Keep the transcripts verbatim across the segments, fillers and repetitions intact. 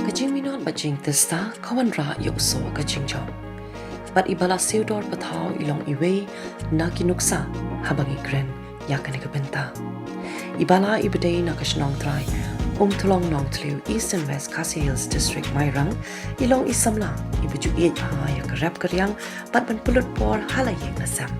Ka jingminot bad jingtista ka wanrah ïa u soh ka jingjop. Bad i Bala Siewdor Pathaw i long iwei na ki nuksa haba ngi kren ïa kane ka bynta. I Bala iba dei na ka shnong trai Umthlong Nongthliew, East and West Khasi Hills District, Mairang, i long i samla iba ju ïeit bha ïa ka rep ka riang bad ban pynlut por ha la ïing la sem.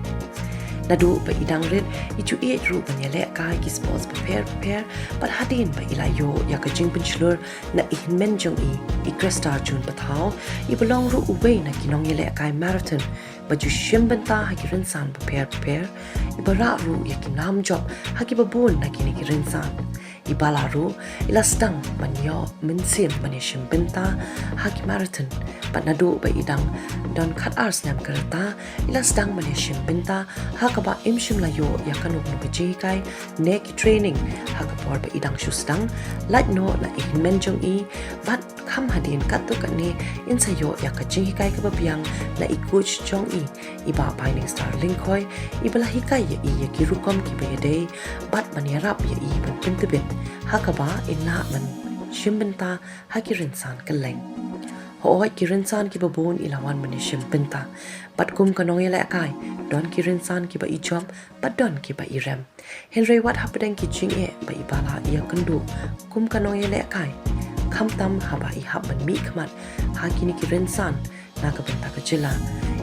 Naduh ba i dang rit i ju ïeit ruh ban ïalehkai ki sports bapher bapher, bad hadien ba i la ïoh ïa ka jingpynshlur na i hynmen jong i, i Christa June Pathaw, iba long ruh uwei na ki nongïalehkai marathon ba ju shim bynta ha ki rynsan bapher bapher, iba rah ruh ïa ki nam jop ha kiba bun na kine ki rynsan. I Bala ruh i la sdang ban ïoh mynsiem ban ïashim bynta ha ki marathon, bad naduh ba i dang don khatar snem ka rta i la sdang ban ïashim bynta ha kaba im shym la ïoh ïa kano kano ka jinghikai ne ki training ha ka por ba i dang shu sdang. Lait noh na i hynmen jong i, bad kham hadien katto katne in sa ïoh ïa ka jinghikai kaba biang na i coach jong i, i Bah Bainingstar Lyngkhoi, iba la hikai ïa i ïa ki rukom kiba ïadei bad ban ïarap ïa i ban pyntbit ha kaba in lah ban shim bynta ha ki rynsan kylleng. Hooid, ki rynsan kiba bun i la wan ban ïashim bynta, bad kum ka nongïalehkai don ki rynsan kiba i jop bad don kiba i rem. Hynrei wat hapdeng ki jingeh ba i Bala i ïakynduh kum ka nongïalehkai, khamtam haba i hap ban mihkhmat ha kine ki rynsan na ka bynta ka jylla,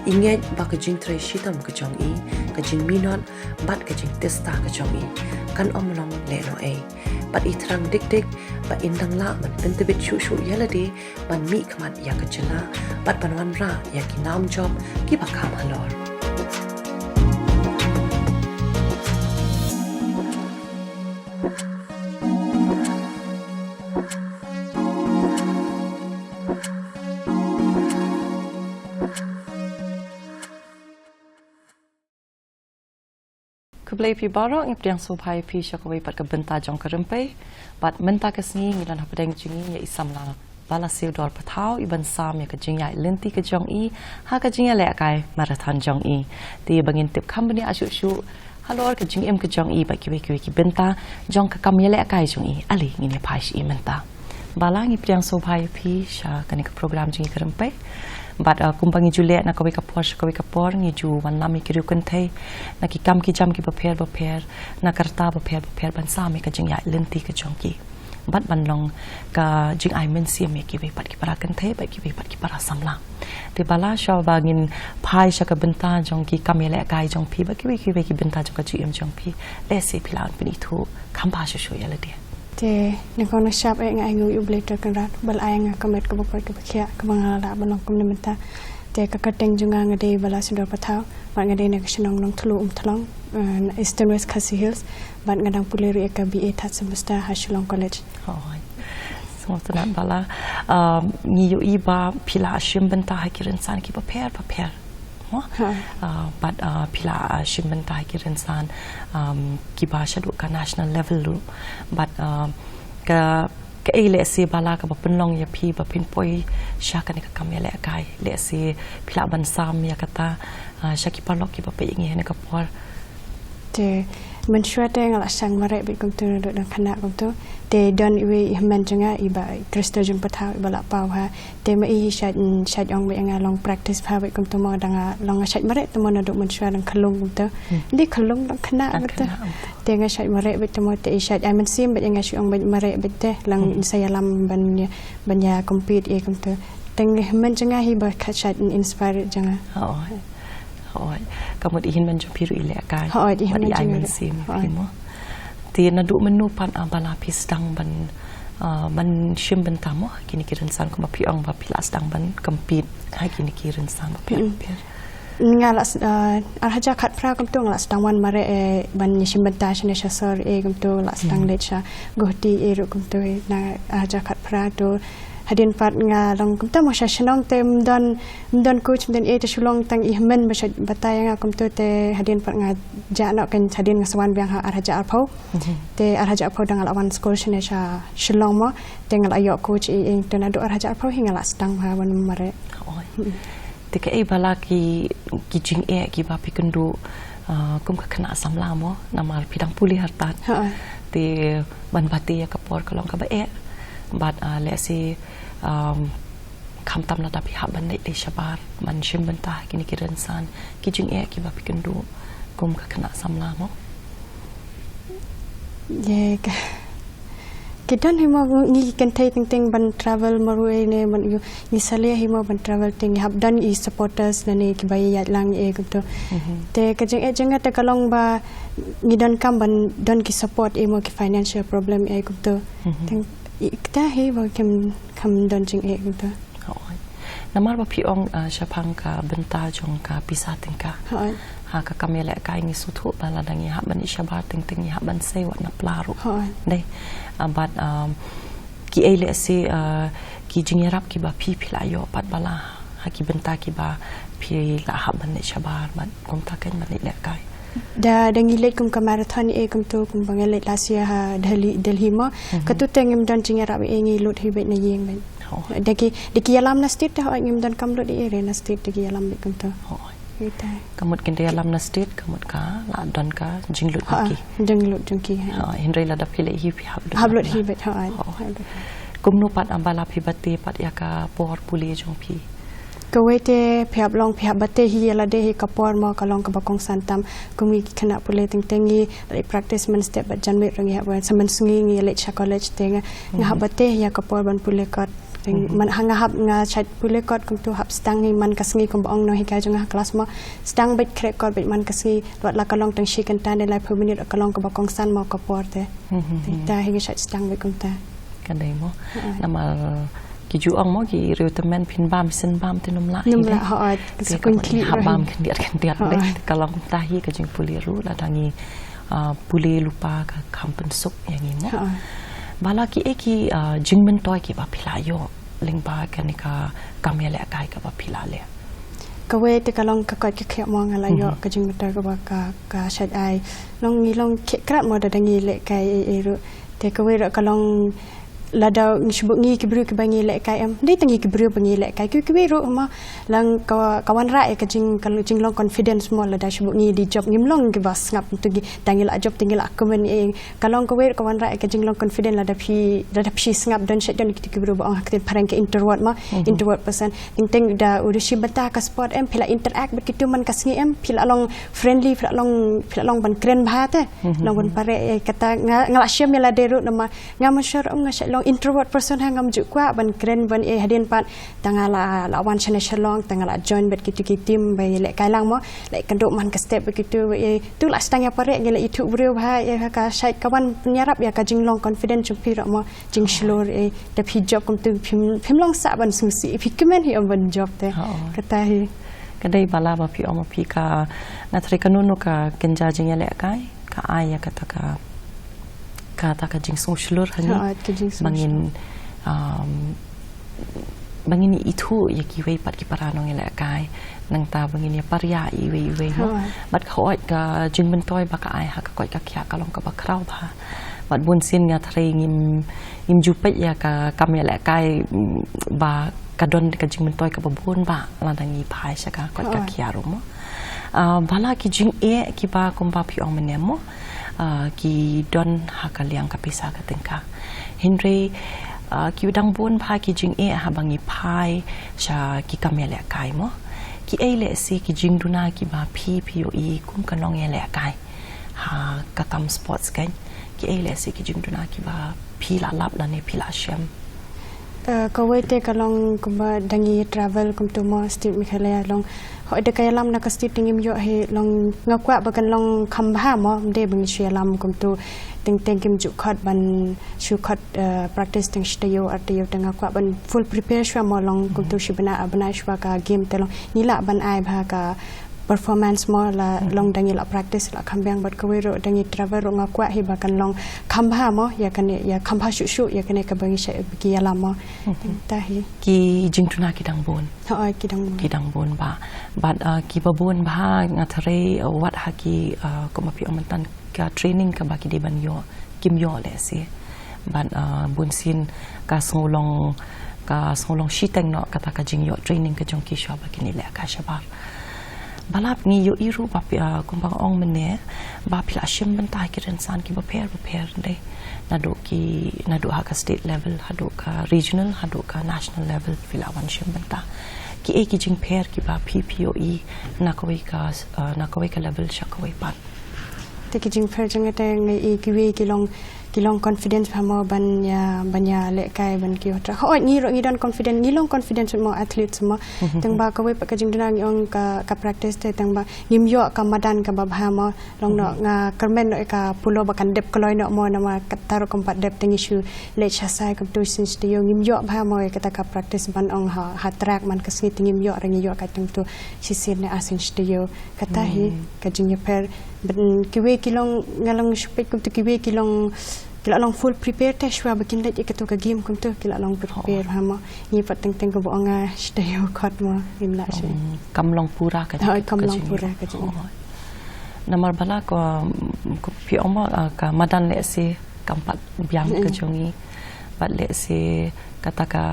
i ngeit ba ka jingtrei shitom ka jong i, ka jingminot bad ka jingtista ka jong i kan ym long lehnohei, bad i thrang dik dik ba in dang lah ban pyntbit shuh shuh ïa lade ban mihkhmat ïa ka jylla bad ban wanrah ïa ki nam jop kiba kham halor. Khublei phi baroh, ngi pdiang sngewbha ïa phi sha kawei pat ka bynta jong ka Rympei. Bad mynta ka sngi ngi don hapdeng jong ngi ïa i samla Bala Siewdor Pathaw, iban sam ïa ka jingïaid lynti ka jong i ha ka jingïalehkai marathon jong i. Te ba ngin tip kham bniah shuh shuh halor ka jingim ka jong i bad kiwei kiwei ki bynta jong ka kam ïalehkai jong i, ale ngin ïa phai sha i mynta. Bala, ngi pdiang sngewbha ïa phi sha kane ka program jong ngi ka Rympei. Bad, uh, kumba ngi ju leh na kawei ka por sha kawei ka por, ngi ju wanlam ïa ki riew kynthei na ki kam ki jam kiba pher bapher, na ka rta bapher bapher, ban sam ïa ka jingïaid lynti ka jong ki, bad ban long ka jingai mynsiem ïa kiwei pat ki para kynthei bad kiwei pat ki para samla. Te Bala, shuwa ba ngin phai sha ka bynta jong ki kam ïalehkai jong phi bad kiwei kiwei ki bynta jong ka jingim jong phi, lehse phi lah ban pynithuh kham bha shuh shuh ïa lade. Te nyngkong nyngshap eh nga ainguh ïa U Blei Trai Kynrad ba la ai ïa nga ka met kaba koit kaba khiah kaba nga lah ban long kumne mynta. Te ka kyrteng jong nga, nga dei Bala Siewdor Pathaw, bad nga dei na ka shnong Nongthliew Umthlong, eh, na Eastern West Khasi Hills, bad nga dang pule ruh ïa ka B A third semester ha Shillong College. Hooid. Sngewtynnat Bala, um, ngi ïohi ba phi la shim bynta ha ki rynsan kiba pher bapher, mo? Ha. Uh, bad, uh, phi la, uh, shim bynta ha ki rynsan, um, kiba shaduh ka national level ruh. Bad, uh, ka, kaei lehse Bala kaba pynlong ïa phi ba phin poi sha kane ka kam ïalehkai? Lehse phi lah ban sam ïa kata, uh, sha ki paralok kiba peit ïa ngi ha kane ka por. Te mynshuwa te nga la shang mareh beit kumto naduh dang khynnah kumto. Te don iwei i hynmen jong nga i Bah Christa June Pathaw iba la paw ha. Te ma i shait, mm, shait ong beit ïa nga long practice bha beit kumto mo, dang nga long nga shait mareh te mo naduh mynshuwa dang khyllung kumto. Hmm. Ym dei khyllung, dang khynnah kumto. Dang khynnah kumto. Te nga shait mareh beit te mo, te i shait ai mynsiem beit ïa nga, shu ong beit mareh beit te, lang, hmm, in sa ïalam ban ïa, ban ïa compete ïa kumto. Te i hynmen jong nga hi ba ka shait inspire jong nga. Oh. Hooid. Ka mut i hynmen jong phi ruh i lehkai. Hooid, i hynmen jong nga ruh. Bad i ai mynsiem ïa phi mo. Te naduh mynno pat, ah, Bala, phi sdang ban, ah, ban shim bynta mo ha kine ki rynsan, kumba phi ong ba phi la sdang ban compete ha kine ki rynsan bapher bapher? Nga la s-, ah, ar hajar khatphra kumto nga la sdang wan mareh, eh, ban shim bynta shane sha sor, eh, kumto la sdang leit sha Guwahati, eh, ruh kumto, eh, na ar hajar khatphra to. Hadien pat nga long kumta mo sha shnong te ym don, ym don coach, ym don ei te shu long tang i hynmen ba shait batai ïa nga kumto te hadien pat nga jah noh, kan hadien nga sa wan biang ha ar hajar arphew. Mhm. Te ar hajar arphew dang nga la wan skul shane sha Shillong mo, te nga la ïoh coach ei ei, te naduh ar hajar arphew hi nga la sdang bha ban mareh. Hooid. Mm. Te kaei Bala ki, ki jingeh kiba phi kynduh Ah, kum ka khynnah samla mo, namar phi dang pule hartad. Ha. Te ban bati ïa ka por ka long kaba eh. Bad, ah, lehse, um, khamtam lada phi hap ban leit shabar, ban shim bynta ha kine ki rynsan, ki jingeh kiba phi kynduh kum ka khynnah samla mo. Ïa ka, ki don hi mo, ngi kynthei teng teng ban travel marwei ne, ban ïoh ngi salia hi mo ban travel te ngi hap don i supporters lane kiba ïaid lang ïa kumto. Mhm. Te ka jingeh jong nga te ka long ba ngi donkam ban don ki support ïa mo, ki financial problem ïa kumto. Mhm. Te i kata hi ba kim, kam don jingeh kumto. Hooid. Namar ba phi ong, ah, shaphang ka bynta jong ka pisa tyngka. Hooid. Ha ka kam ïalehkai ngi sngewthuh ba lada ngi hap ban ïa shabar teng teng ngi hap ban sei wat na pla ruh. Hooid. Dei. Ah, bad, um, kiei lehse, ah, ki jingïarap kiba phi phi la ïoh pat ba la ha ki bynta kiba phi la hap ban leit shabar bad kumta kan ban leit lehkai. Da, da ngi leit kum ka marathon eh kumto kumba ngi leit last year ha Delhi, Delhi mo. Mhm. Katu te ngim don jingïarap eh ngi lut hi beit na ïing beit. Oh. Da ki, da ki ïalam na state te hooid ngim donkam lut eh re na state da ki ïalam beit kumto. Oh. Kita. Ka mut kin da ïalam na state, ka mut ka la don ka jinglut jong ki. Jinglut jong ki. Ha, hynrei lada phi leit hi phi hap lut. Hap lut hi beit, ha. Oh. Kumno pat amba la phi bate pat ïa ka por pule jong phi? Kawei te phi hap long, phi hap bate hi ïa lade hi ka por mo ka long kaba kongsan tam. Kum ngi ki khynnah pule teng teng ngi leit practice mynstep bad janmiet ruh ngi hap wan sa mynsngi ngi leit sha college te nga, nga hap bate hi ïa ka por ban pule kot. Teng man ha nga hap nga shait pule kot kumto hap sdang hi man ka sngi kumba ong nonghikai jong nga ha klas mo. Sdang beit khreh kot beit man ka sngi wat la ka long tang shi kynta ne laiphew minit ka long kaba kongsan mo ka por te. Te ta hi nga shait sdang beit kumta. Ka dei mo. Namar ki ju ong mo ki riew tymmen phin bam shen bam te nym lah. Nym lah, hooid. Te ka mut hap bam khyndiat khyndiat dei. Ka long kumta hi ka jingpule ruh lada ngi, ah, pule lypa ka kham pynsuk ïa ngi mo. Ba la kiei ki, ah, jingmyntoi kiba phi la ïoh lyngba kane ka kam ïalehkai kaba phi la leh? Kawei te ka long ka koit ka khiah mo nga la ïoh ka jingmyntoi kaba ka, ka shait ai. Long ngi long khie krat mo da ngi lehkai ei ei ruh. Te kawei ruh ka long lada ngi shu buh ngi ki briew kiba ngi lehkai em. Dei tang ngi ki briew ba ngi lehkai ki, kiwei ruh mo. Lang ka, ka wanrah ïa ka jing, ka jinglong confidence mo lada shu buh ngi dei job ngim long kiba sngap tu ngi da ngi la job te ngi la kmen eh. Ka long kawei ka wanrah ïa ka jinglong confident lada phi, lada phi sngap don shet don kito ki briew ba ong ha ka ktien phareng ka introvert mo, introvert person. Teng teng da u da shim bynta ka sport em, phi la interact bad kito man ka sngi em, phi la long friendly, phi la long, phi la long ban kren bha te. Long ban pare eh kata nga, nga la shem ïa lade ruh namar nga mynshuwa ruh nga shet long introvert person ha ngam ju kwah ban kren ban eh hadien pat. Tang nga la, la wan shane shalong, tang nga la join bad kito ki team ba ïalehkai lang mo. Leh kynduh man ka step bad kito ba ïa, tu la sdang ïa pare, ngi la ithuh briew bha, ïa ka shait ka wan pynïarap ïa ka jinglong confident jong phi ruh mo, jingshlur eh, da phi job kumtu, phim, phim long sah ban sngewsih, phi kmen hi em ban job te. Kata hi. Ka dei ba la ba phi ong ba phi ka, nga threi kano kano ka kynja jingïalehkai. Ka ai ïa kata ka, kata ka jingsngewshlur ha ngi. Hooid, ka jingsngewshlur. Ba ngin, um, ba ngin ithuh ïa kiwei pat ki para nongïalehkai. Nangta ba ngin ïa pariah iwei iwei mo. Hooid. Bad ka hooid ka jingmyntoi ba ka ai ha ka koit ka khiah ka long kaba khraw bha. Bad bunsien nga threi ngim, ngim ju peit ïa ka kam ïalehkai, mm, ba ka don ka jingmyntoi kaba bun ba lada ngi phai sha ka koit ka khiah ruh mo. Ah, ba la ki jingeh kiba kumba phi ong mynne mo. Ah, ki don ha ka liang ka pisa ka tyngka. Hynrei, ah, ki dang bun bha ki jingeh haba ngi phai sha ki kam ïalehkai mo. Kiei lehse ki jingduna kiba phi phi ïohi kum ka nongïalehkai ha ka kam sports kan. Kiei lehse ki jingduna kiba phi la lap lane phi la shem? Eh, kawei te ka long kumba da ngi travel kumtu mo state Meghalaya long. Hooid da ka ïalam na ka state te ngim ïoh hi long nga kwah ba kan long kham bha mo, ym dei ba ngi shu ïalam kumtu. Teng teng kim ju khot ban shu khot, eh, practice teng shi taïew ar taïew te nga kwah ban full prepare shuwa mo long kumtu shi bnai ar bnai shuwa ka game te long. Ngi lah ban ai bha ka performance mo la long da ngi la practice la kham biang bad kawei ruh da ngi travel ruh nga kwah hi ba kan long kham bha mo ïa kane ïa kham bha shuh shuh ïa kane kaba ngi shait ba ki ïalam mo. Tang ta hi. Ki jingduna ki dang bun. Hooid ki dang bun. Ki dang bun ba. Bad, ah, kiba bun bha nga threi, ah, wat ha ki, ah, kumba phi ong mynta ka training kaba ki dei ban ïoh. Kim ïoh lehse. Bad, ah, bunsien ka sngew long, ka sngew long shiteng noh kata ka jingïoh training ka jong ki shuwa ba kin ïalehkai shabar. Ba la ngi ïohi ruh ba phi, ah, kumba nga ong mynne, ba phi la shim bynta ki rynsan kiba pher ba pher dei. Naduh ki, naduh ha ka state level, haduh ka regional, haduh ka national level, phi la wan shim bynta. Kiei ki jingpher kiba phi phi ïohi na kawei ka, ah, na kawei ka level sha kawei pat? Te ki jingpher jong nga te nga ïohi kiwei ki long, ki long confidence bha mo ban ïa, ban ïalehkai ban ki otra. Hooid ngi ruh ngi don confidence, ngi long confidence mo athletes mo. Tang ba kawei pat ka jingduna ngi ong ka, ka practice te tang ba ngim ïoh ka madan kaba bha mo. Long noh nga kyrmen noh ïa ka pullo ba kan dep kloi noh mo namar kata ruh kam pat dep te ngi shu leit sha sai kumtu sien shi taïew ngim ïoh bha mo ïa kata ka practice ban ong ha, ha track man ka sngi te ngim ïoh re ngi ïoh ka tang tu shisien ne ar sien shi taïew. Kata hi ka jingïapher. Ban kiwei ki long nga long shu peit kumtu kiwei ki long ki la long full prepare te shuwa ba kin leit ïa katu ka game kumtu ki la long prepare ha mo. Ngi pat teng teng kaba ong nga shi taïew khot mo ngim lah shuh. Kam long pura ka jing. Hooid, kam long pura ka jing. Namar ba la ko, ko phi ong mo, ah, ka madan lehse kam pat biang ka jong ngi. Bad lehse kata ka,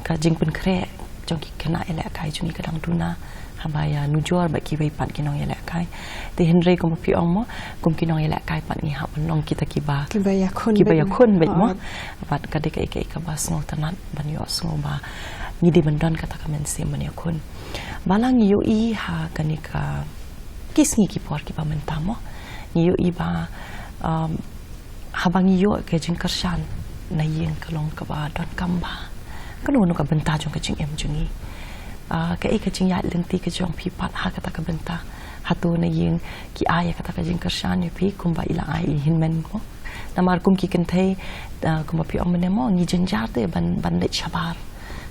ka jingpynkhreh jong ki khynnah ïalehkai jong ngi ka dang duna haba ïanujor bad kiwei pat ki nongïalehkai. Te hynrei kumba phi ong mo, kum ki nongïalehkai pat ngi hap ban long kita kiba, kiba ïakhun beit mo. Bad ka dei kaei kaei kaba sngewtynnat ban ïohsngew ba ngi dei ban don kata ka mynsiem ban ïakhun. Ba la ngi ïohi ha kane ka ki sngi ki por kiba mynta mo, ngi ïohi ba, um, haba ngi ïoh ka jingkyrshan na ïing ka long kaba donkam bha. Kano kano ka bynta jong ka jingim jong ngi. Ah, kaei ka jingïaid lynti ka jong phi pat ha kata ka bynta? Hato na ïing ki ai ïa kata ka jingkyrshan ïa phi kumba i la ai i hynmen mo? Namar kum ki kynthei, ah, kumba phi ong mynne mo, ngi jynjar te ban, ban leit shabar.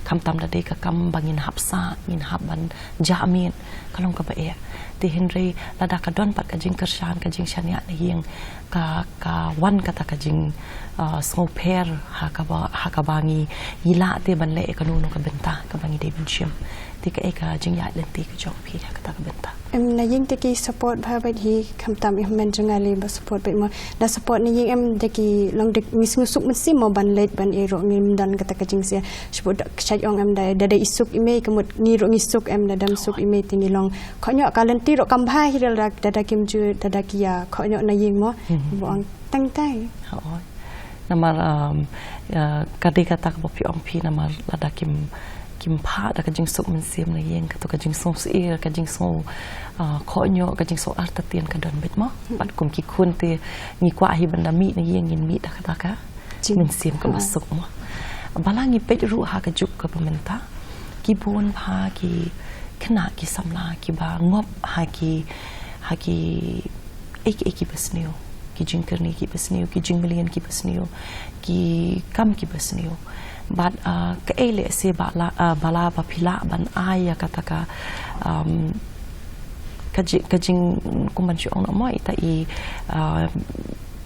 Khamtam da dei ka kam ba ngin hap sah, ngin hap ban jah miet, ka long kaba eh. Te hynrei lada ka don pat ka jingkyrshan, ka jingshaniah na ïing, ka, ka wan kata ka jing, ah, sngewpher ha kaba, ha kaba ngi, ngi lah te ban leh ïa kano kano ka bynta kaba ngi dei ban shim. Te kaei ka jingïaid lynti ka jong phi ha kata ka bynta? Em, na ïing te ki support bha beit hi, khamtam i hynmen jong nga lei ba support beit mo. Da support na ïing em da ki long da ngi sngew suk mynsiem mo ban leit ban ïaroh ngim don kata ka jingsia. Support da ka shait ong em da, da, da i suk i mei ka mut ngi ruh ngi suk em da dam suk i mei te ngi long. Khohñioh ka lynti ruh kam bha hi da, da, da kim ju, da, da ki ïa khohñioh na ïing mo. Ba ong tang tai. Hooid. Namar, um, ïa, ka dei kata kaba phi ong phi namar lada kim, kim phah da ka jingsuk mynsiem na ïing, kato ka jingsngew syier, ka jingsngew, uh, khohñioh, ka jingsngew artatien ka don beit mo. Bad kum ki khun te ngi kwah hi ban da mih na ïing ngin mih da kata ka mynsiem kaba suk mo. Ba la ngi peit ruh ha ka juk kaba mynta, ki bun bha ki khynnah ki samla kiba ngop ha ki, ha ki ei ki, ei kiba sniew, ki jingkyrni kiba sniew, ki jingmlien kiba sniew, ki kam kiba sniew. Bad, ah, kaei lehse ba la, ah, ba la ba phi lah ban ai ïa kata ka, um, ka ji-, ka jing, kum ban shu ong noh mo, ita i, ah,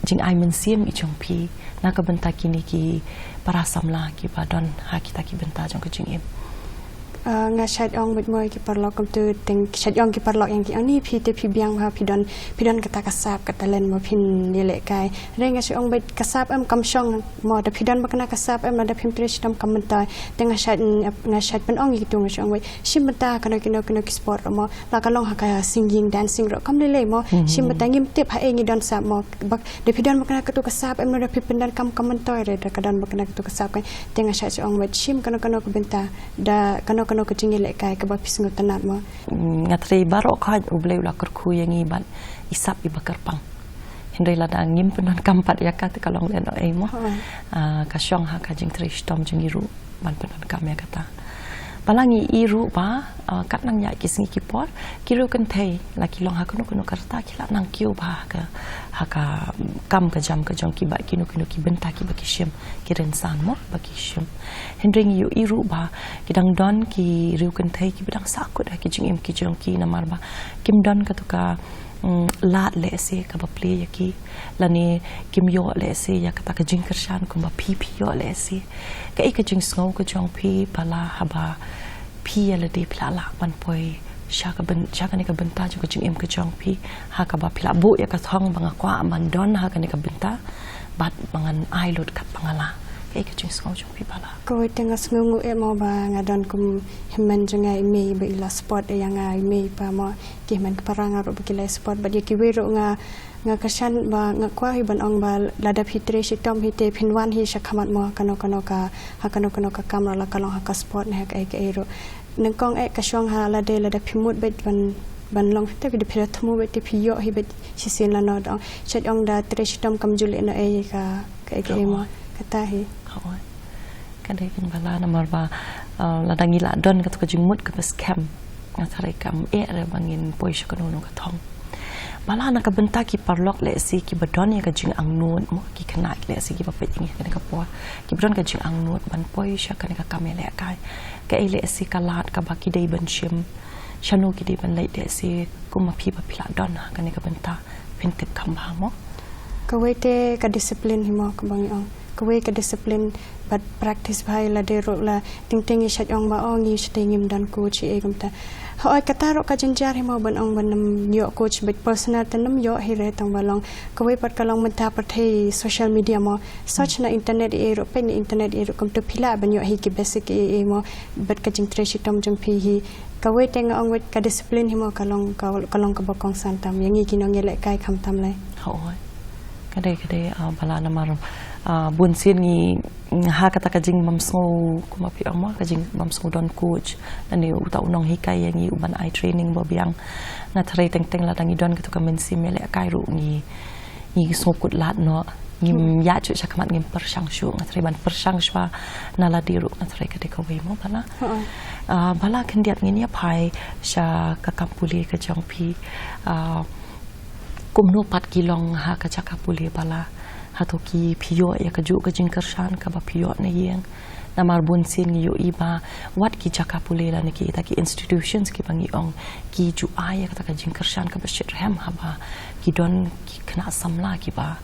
jingai mynsiem i jong phi na ka bynta kine ki para samla kiba don ha kita ki bynta jong ka jingim. Ah, nga shait ong beit mo ïa ki paralok kumtu, teng shait ong ki paralok ïa ngi ki ong ni phi te phi biang bha, phi don, phi don kata ka sap ka talent mo phin ïalehkai. Hynrei nga shait ong beit ka sap em kam shong mo, da phi don ba kane ka sap em lada phim trei shitom kam myntoi. Te nga shait, nga shait pynong ïa kitu, nga shait ong beit shim bynta kano kino kino ki sport ruh mo, la ka long ha ka singing, dancing ruh kam lei lei mo. Shim bynta, ngim tip haei ngi don sap mo. Ba da phi don ba kane katu ka sap em lada phi pyndonkam kam myntoi re, da ka don ba kane katu ka sap ka. Te nga shait shait ong beit shim kano kano ka bynta, da kano kano ka jingïalehkai kaba phi sngewtynnat mo. Mm, nga trei baroh khoit U Blei u la kyrkhu ïa ngi bad i sap iba kyrpang. Hynrei lada ngim pyndonkam pat ïa ka te ka long lehnohei mo. Ah, ka shong ha ka jingtrei shitom jong ngi ruh ban pyndonkam ïa kata. Ba la ngi i ruh ba, ah, katba nang ïaid ki sngi ki por, ki riew kynthei la ki long ha kano kano ka rta ki la nang kiew bha ha ka, ha ka kam ka jam ka jong ki bad kino kino ki bynta kiba ki shim, ki rynsan mo ba ki shim. Hynrei ngi ïohi ruh ba ki dang don ki riew kynthei kiba dang sahkut ha ki jingim ki jong ki namar ba kim don katu ka, mm, lad lehse kaba plie ïa ki, lane kim ïoh lehse ïa kata ka jingkyrshan kumba phi phi ïoh lehse. Kaei ka jingsngew ka jong phi ba la haba phi ïa lade phi la lah ban poi sha ka byn-, sha kane ka bynta jong ka jingim ka jong phi, ha kaba phi la buh ïa ka thong ba nga kwah ban don ha kane ka bynta bad ba ngan ai lut katba nga lah. Kaei ka jingsngew jong phi Bala? Kawei te nga sngew nguh eh mo ba nga don kum hynmen jong nga i mei ba i la support eh ïa nga, i mei i pa mo, ki hynmen ki para nga ruh ba ki la support, bad ïa kiwei ruh nga, nga kyrshan ba nga kwah hi ban ong ba lada phi trei shitom hi te phin wan hi sha khmat mo, kano kano ka, ha kano kano ka kam, la ka long ha ka sport ne ha kaei kaei ruh. Nyngkong eh ka shong ha lade, lada phi mut beit ban, ban long te phi da, phi da thmu beit te phi ïoh hi beit shisien. Lano da ong, shait ong da trei shitom kam ju leh noh ei ka, kaei kaei mo. Kata hi. Hooid. Ka dei kein Bala, namar ba, uh, lada ngi la don kato ka jingmut kaba skhem, nga tharai kam eh re ba ngin poi sha kano kano ka thong. Bala, na ka bynta ki paralok lehse kiba don ïa ka jingangnud mo, ki khynnah lehse kiba peit ïa ngi ha kane ka por, kiba don ka jingangnud ban poi sha kane ka kam ïalehkai, kaei lehse ka lad kaba ki dei ban shim, shano ki dei ban leit lehse kum ma phi ba phi la don ha kane ka bynta, phin tip kham bha mo? Kawei te ka discipline hi mo, kaba ngi ong. Kawei ka discipline bad practice bha ïa lade ruh, la teng teng ngi shait ong ba, oh, ngi shatei ngim don coach ei kumta. Hooid, kata ruh ka jynjar hi mo ban ong ban ym ïoh coach, bad personal te ym ïoh hi re, tang ba long kawei pat ka long mynta pyrthei social media mo. Search na internet ei ruh, peit na internet ei ruh, kumta phi lah ban ïoh hi ki basic ei ei mo, bad ka jingtrei shitom jong phi hi. Kawei te nga ong wei ka discipline hi mo, ka long, ka, ka long kaba kongsan tam ïa ngi ki nongïalehkai khamtam lei. Hooid. Ka dei, ka dei, ah, Bala, namar, ah, bun sien ngi, ha kata ka jingbymsngew, kum ma phi ong mo, ka jingbymsngew don coach, lane uta u nonghikai ïa ngi uban ai training ba biang. Nga tharai teng teng lada ngi don kato ka mynsiem ïalehkai ruh ngi, ngi sngewkut lad noh, ngim ïaid shuh sha khmat, ngim pyrshang shuh. Nga tharai ban pyrshang shuwa na lade ruh, nga tharai ka dei kawei mo Bala. Hooid. Ah, Bala, khyndiat ngin ïa phai sha ka kam pule ka jong phi. Ah, kumno pat ki long ha ka jaka pule Bala? Hato ki, phi ïoh ïa kajuh ka jingkyrshan kaba phi ïoh na ïing? Namar bun sien ngi ïohi ba wat ki jaka pule lane kita ki institutions kiba ngi ong, ki ju ai ïa kata ka jingkyrshan kaba shitrhem haba ki don ki khynnah samla kiba,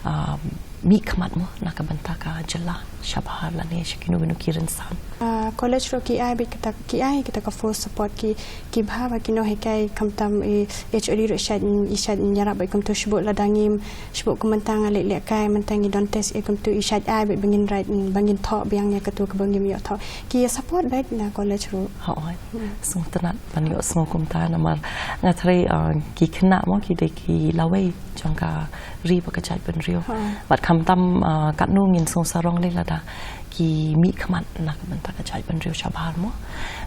um, mihkhmat mo na ka bynta ka jylla shabar lane sha kino kino ki rynsan. Ah, college ruh ki ai beit kata, ki ai kita ka full support, ki, ki bha ba ki nonghikai khamtam i H O D ruh shait, i shait ïarap beit kumta, shu buh lada ngim, shu buh kum mynta nga leit lehkai, mynta ngi don test ei kumta, i shait ai beit ba ngin write, ba ngin thoh biang ïa kato kaba ngim ïoh thoh. Ki ïa support beit na college ruh. Hooid. Hmm. Sngewtynnat ban ïohsngew kumta namar nga tharai, ah, ki khynnah mo ki dei ki lawei jong ka ri bad ka jaitbynriew. Hooid. Bad khamtam, ah, katno ngin sngew sarong lei lada ki mihkhmat na ka bynta ka jaitbynriew shabar mo.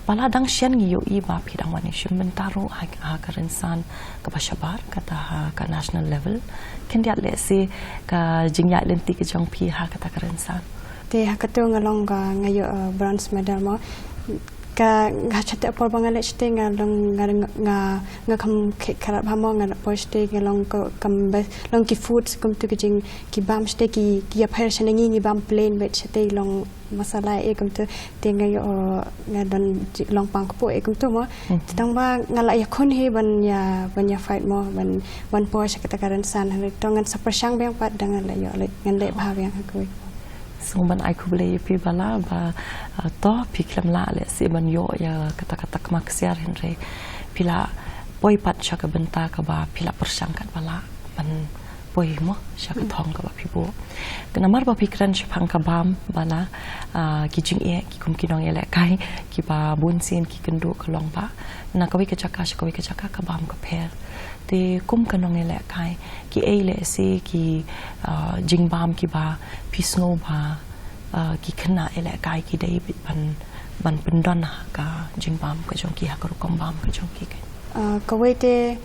Bala, dang shen ngi ïohi ba phi dang wan ïashim bynta ruh ha, ha ka rynsan kaba shabar, kata ha ka national level. Khyndiat lehse ka jingïaid lynti ka jong phi ha kata ka rynsan. Te ha kato nga long ka, nga ïoh, uh, bronze medal mo. Ka, nga shatei por ba nga leit shatei nga long, nga, nga, nga kham khe-, kharap bha mo, nga poi shatei nga long ka, kam best, long ki foods kumta ki jing, ki bam shatei ki, ki ïapher shane ngi, ngi bam plain beit, shatei long masala ei kumta, te nga ïoh, uh, nga don ji-, long pang kpoh ei kumta mo. Mhm. Te tang ba nga la ïakhun hi ban ïa, ban ïa fight mo, ban, ban poi sha kata ka rynsan, hynrei to ngan sa pyrshang biang pat, da ngan la ïoh leit, ngan leit bha biang ha kawei. Sngewbha ban ai khublei ïa phi Bala ba, uh, to phi khlem lah lehse ban ïoh ïa kata ka takma ksiar, hynrei phi la poi pat sha ka bynta kaba phi la pyrshang katba lah ban poi mo sha ka thong kaba phi buh. Ka namar ba phi kren shaphang ka bam Bala, ah, ki jingeh ki kum ki nongïalehkai kiba bun sien ki kynduh ka long ba na kawei ka jaka sha kawei ka jaka ka bam ka pher. Te kum ka nongïalehkai, kiei lehse ki, ah, jingbam kiba phi sngew ba, ah, ki khynnah ïalehkai ki dei beit ban, ban pyndon ha ka jingbam ka jong ki, ha ka rukom bam ka jong ki? Ah, kawei te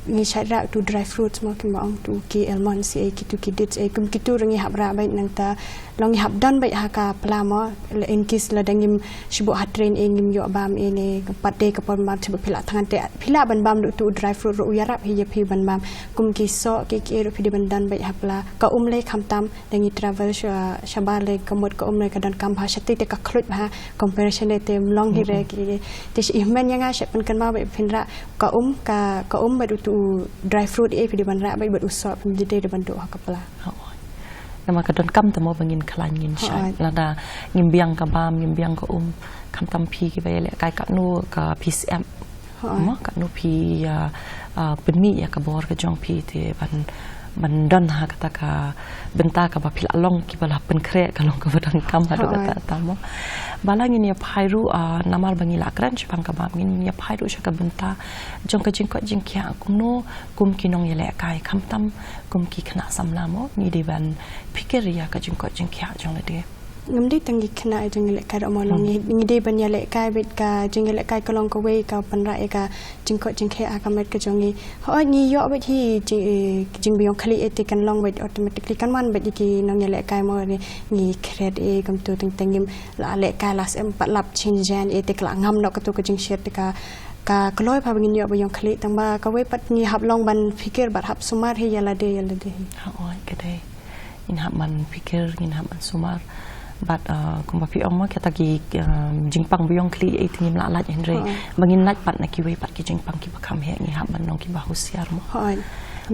ngi shait rah utu dry fruits mo, kumba ong utu ki almonds ei, kitu ki dates ei, kum kitu ruh ngi hap rah beit, nangta long ngi hap don beit ha ka pla mo, in case lada ngim shu buh ha train ei, ngim ïoh bam ei ne, pat dei ka por bam, shu buh phi lah tang te, phi lah ban bam da utu u dry fruit ruh u ïarap hi ïa phi ban bam. Kum ki soh ki, ki ei ruh phi dei ban don beit ha pla. Ka um lei khamtam, da ngi travel sha, shabar lei ka mut ka um lei ka donkam bha, shatei te ka khluit bha, comparison lei te ym long hi re ki. Te sha i hynmen ïa nga sha pynkynmaw beit phin rah ka um, ka, ka um bad utu u dry fruit ei phi dei ban rah beit, bad u soh phi dei ban duh ha ka pla. Hooid. Namar ka donkam te mo ba ngin khlaiñ ngin shait. Hooid. Lada ngim biang ka bam, ngim biang ka um, khamtam phi kiba ïalehkai katno ka phi syep. Hooid. Mo katno phi, ah, ah, pynmih ïa ka bor ka jong phi te ban, ban don ha kata ka bynta kaba phi la long kiba la pynkhreh ka long kaba donkam haduh katta katta mo. Ba la ngin ïa phai ruh, ah, namar ba ngi la kren shaphang kaba ngin ïa phai ruh sha ka bynta jong ka jingkoit jingkhiah kumno kum ki nongïalehkai khamtam kum ki khynnah samla mo ngi dei ban pyrkhat ïa ka jingkoit jingkhiah jong lade. Ngam dei tang ki khynnah jingïalehkai ruh mo long ngi dei ban ïalehkai bad ka jingïalehkai ka long kawei ka pynrah ïa ka jingkoit jingkhiah ha ka met ka jong ngi. Hooid ngi ïoh bad hi jingbym ïoh khlieh ïa te kan long bad automatically kan wan bad ïa ki nongïalehkai mo ngi khret ïa kumtu teng teng ngim la lehkai la sem pat lap jingjan ïa te ka la ngam noh katu ka jingshit te ka ka kloi pha ba ngin ïoh ba ïoh khlieh tang ba kawei pat ngi hap long ban pyrkhat bad hap sumar hi ïa lade ïa lade. Hooid ka dei. Ngin hap ban pyrkhat, ngin hap ban sumar. Bad, uh, kumba phi ong mo kata ki, um, jingpang ba ïoh khlieh ïa te ngim lah lait hynrei ba ngin lait pat na kiwei pat ki jingpang kiba kham heh ngi hap ban long kiba husiar mo.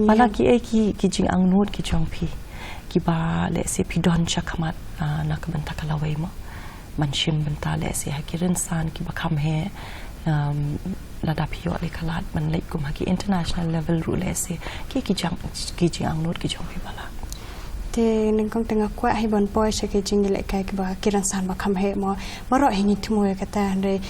Ba la ki ei ki ki jingangnud ki jong phi kiba lehse phi don sha khmat, uh, na ka bynta ka lawei mo. Ban shim bynta lehse ha ki rynsan kiba kham heh, um, lada phi ïoh leh ka lad ban leit kum ha ki international level ruh lehse ki ki jang ki jingangnud ki jong phi ba la. Te nyngkong te nga kwah hi ban poi sha ki jingïalehkai kiba ki rynsan ba kham heh mo. Baroh hi ngi thmu ïa kata hynrei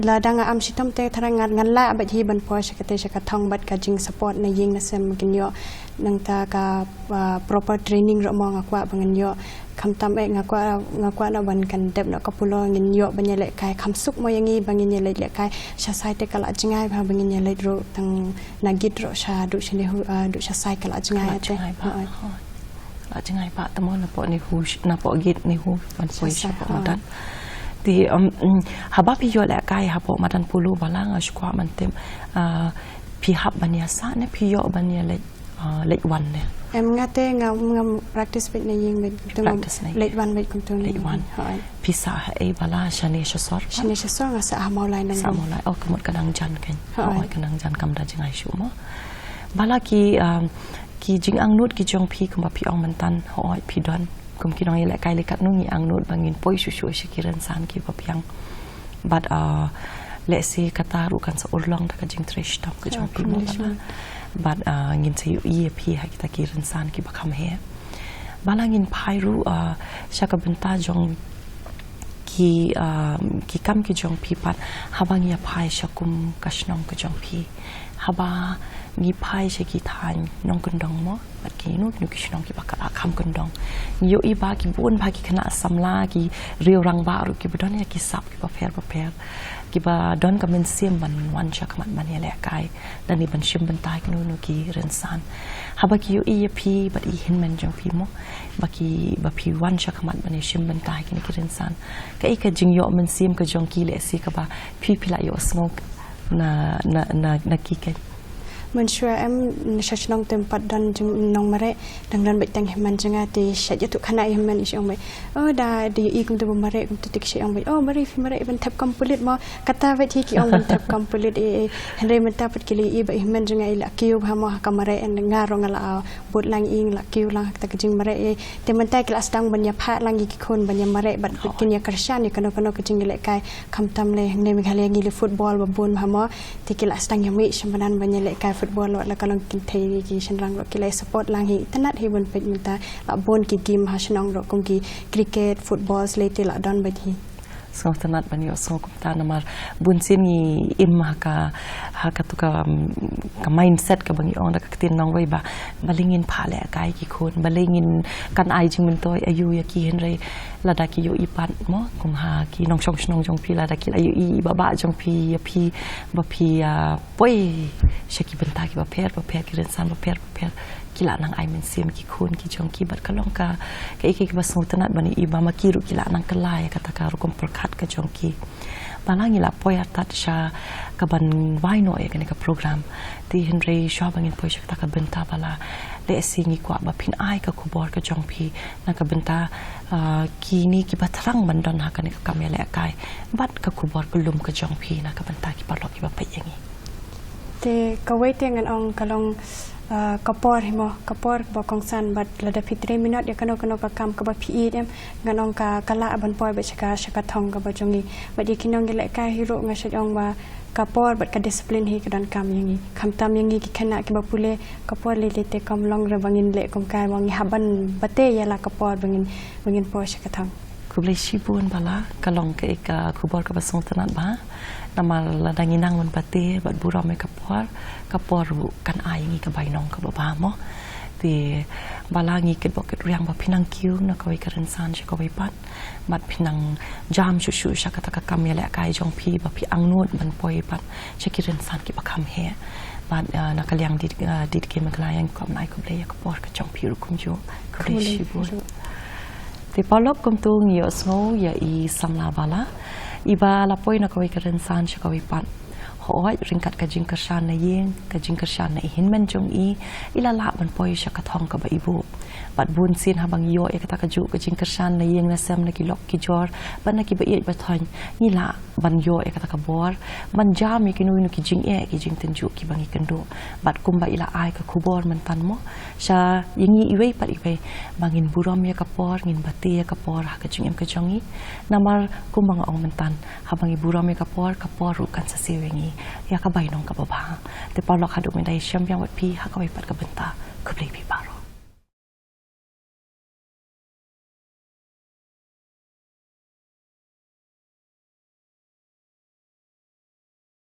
lada nga am shitom te tharai ngan ngan lah bad hi ban poi sha kata sha ka thong bad ka jingsupport na ïing na sem kin ïoh nangta ka, uh, proper training ruh mo nga kwah ba ngan ïoh. Khamtam eh nga kwah nga kwah na ban kan dep na ka pulo ngin ïoh ban ïalehkai kham suk mo ïa ngi ba ngin ïalehkai sha sai te ka la jngai ba ba ngin ïaleh ruh tang na git ruh sha duh sha ne hu, ah, duh sha sai ka la jngai te. La jngai ba. Hooid. La jngai ba te mo na po ne hu sh- na po git ne hu ban poi sha po madan. Ti, um, mm, haba phi ïoh lehkai ha po madan pulo ba la nga shu kwah ban tip, ah, phi hap ban ïa sah ne phi ïoh ban ïaleh uh, leit wan ne? Em nga te nga nga practice bad na ïing bad kumtu. Practice na ïing. Leit wan bad kumtu na ïing. Leit wan. Hooid. Phi sah ha ei ba la shane sha sor? Shane sha sor nga sah ha Mawlai nang. Sah Mawlai. Oh ka mut ka nang jan kan. Hooid. Hooid ka nang jan kam da jngai shuh mo. Ba la ki, um, ki jingangnud ki jong phi kumba phi ong mynta hooid phi don kum ki nongïalehkai lei katno ngi angnud ba ngin poi shuh shuh sha ki rynsan kiba biang. Bad, uh, lehse kata ruh kan sa urlong da ka jingtrei shitom ka jong phi mo ba la. Bad, uh, ngin sa ïohi ïa phi ha kita ki rynsan kiba kham heh. Ba la ngin phai ruh, uh, sha ka bynta jong ki, uh, ki kam ki jong phi pat haba ngi ïa phai sha kum ka shnong ka jong phi. Haba ngi phai sha ki thaiñ nongkyndong mo bad kino kino ki shnong kiba ka la kham kyndong. Ngi ïohi ba ki bun ba ki khynnah samla ki riew rangbah ruh kiba don ïa ki sap kiba pher ba pher. Kiba don ka mynsiem ban wan sha khmat ban ïalehkai lane ban shim bynta kino kino ki rynsan. Haba ki ïohi ïa phi bad i hynmen jong phi mo ba ki ba phi wan sha khmat ban ïa shim bynta kino ki rynsan. Kaei ka jingïoh mynsiem ka jong ki lehse kaba phi phi la ïohsngew na na na na ki keiñ. Mynshuwa em sha shnong te em pat don jong nongmareh dang don bad tang hynmen jong nga te sha jatu khana hynmen i shu ong bad. Oh da da ïohi kumtu ba mareh kumtu te ki shu ong bad. Oh mareh phi mareh ban thep kam pulit mo kata bad hi ki ong ban thep kam pulit eh. Hynrei mynta pat ki la ïohi ba hynmen jong nga i la kiew bha mo ha ka mareh nga ruh nga la bud lang i nga la kiew lang ha kata ka jingmareh eh. Te mynta ki la sdang ban ïa phah lang ïa ki khun ban ïa mareh bad kin ïa kyrshan ïa kano kano ka jingïalehkai. Khamtam lei hangne Meghalaya ngi lei football ba bun bha mo. Te ki la sdang ïa mih sha madan ban ïalehkai football wat la ka long kynthei ki shynrang ruh ki la support lang hi. Itynnad hi ban peit mynta la bun ki game ha shnong ruh kum ki cricket, football lei te la don bad hi. Sngewtynnad ban ïohsngew kumta namar bun sien ngi im ha ka ha katu ka, um, ka mindset kaba ngi ong da ka ktien nongwei ba balei ngin phah lehkai ki khun balei ngin kan ai jingmyntoi aïu ïa ki hynrei lada ki ïohi pat mo kum ha ki nongshong shnong jong phi lada ki la ïohi ba bah jong phi ïa phi ba phi, ah, poi sha ki bynta kiba pher ba pher ki rynsan ba pher ba pher ki la nang ai mynsiem ki khun ki jong ki bad ka long ka kaei kaei kiba sngewtynnad ban ïohi ba ma ki ruh ki la nang kylla ïa kata ka rukom pyrkhat ka jong ki. Ba la ngi la poi artat sha kaban wai noh ïa kane ka program. Te hynrei shuwa ba ngin poi sha kata ka bynta ba la lehse ngi kwah ba phin ai ka khubor ka jong phi na ka bynta, ah, kine kiba thrang ban don ha kane ka kam ïalehkai bad ka khubor ka lum ka jong phi na ka bynta ki paralok kiba peit ïa ngi. Te kawei te ngan ong ka long, ah, ka por hi mo ka por ba kongsan bad lada phi trei minot ïa kano kano ka kam kaba phi ïeit em ngan ong ka ka lah ban poi bad sha ka sha ka thong kaba jong ngi bad ïa ki nongïalehkai hi ruh nga shu ong ba Ka por bad ka discipline hi ka donkam ïa ngi. Khamtam ïa ngi ki khynnah kiba pule, ka por lei lei te kam long re ba ngin leh kum kai, ba ngi hap ban bate ïa la ka por ba ngin, ba ngin poi sha ka thong. Khublei shibun Bala, ka long kaei ka khubor kaba sngewtynnat bha. Namar lada ngi nang ban bate bad burom ïa ka por, ka por ruh kan ai ïa ngi ka bainong kaba bha mo. Te Bala, ngi kitbok kitrwiang ba phi nang kiew na kawei ka rynsan sha kawei pat. Bad phi nang jam shuh shuh sha kata ka kam ïalehkai jong phi ba phi angnud ban poi pat sha ki rynsan kiba kham heh. Bad, ah, na ka liang Dei, ah, Dei Dkei Meghalaya ngi kwah ban ai khublei ïa ka por ka jong phi ruh kumjuh. Khublei shibun. Te paralok, kumto ngi ïohsngew ïa i samla Bala iba la poi na kawei ka rynsan sha kawei pat. Hooid, ryngkat ka jingkyrshan na ïing, ka jingkyrshan na i hynmen jong i, i la lah ban poi sha ka thong kaba i buh. Bad bunsien haba ngi ïoh ïa kata kajuh ka jingkyrshan na ïing na sem, na ki lok ki jor bad na kiba ïeit ba thoiñ, ngi lah ban ïoh ïa kata ka bor ban jam ïa kino kino ki jingeh, ki jingtynjuh kiba ngi kynduh. Bad kumba i la ai ka khubor mynta mo sha ïa ngi iwei pat iwei, ba ngin burom ïa ka por, ngin bate ïa ka por ha ka jingim ka jong ngi. Namar kumba nga ong mynta, haba ngi burom ïa ka por, ka por ruh kan sa siew ïa ngi ïa ka bainong kaba bha. Te paralok, haduh mynta, shem biang bad phi ha kawei pat ka bynta. Khublei phi.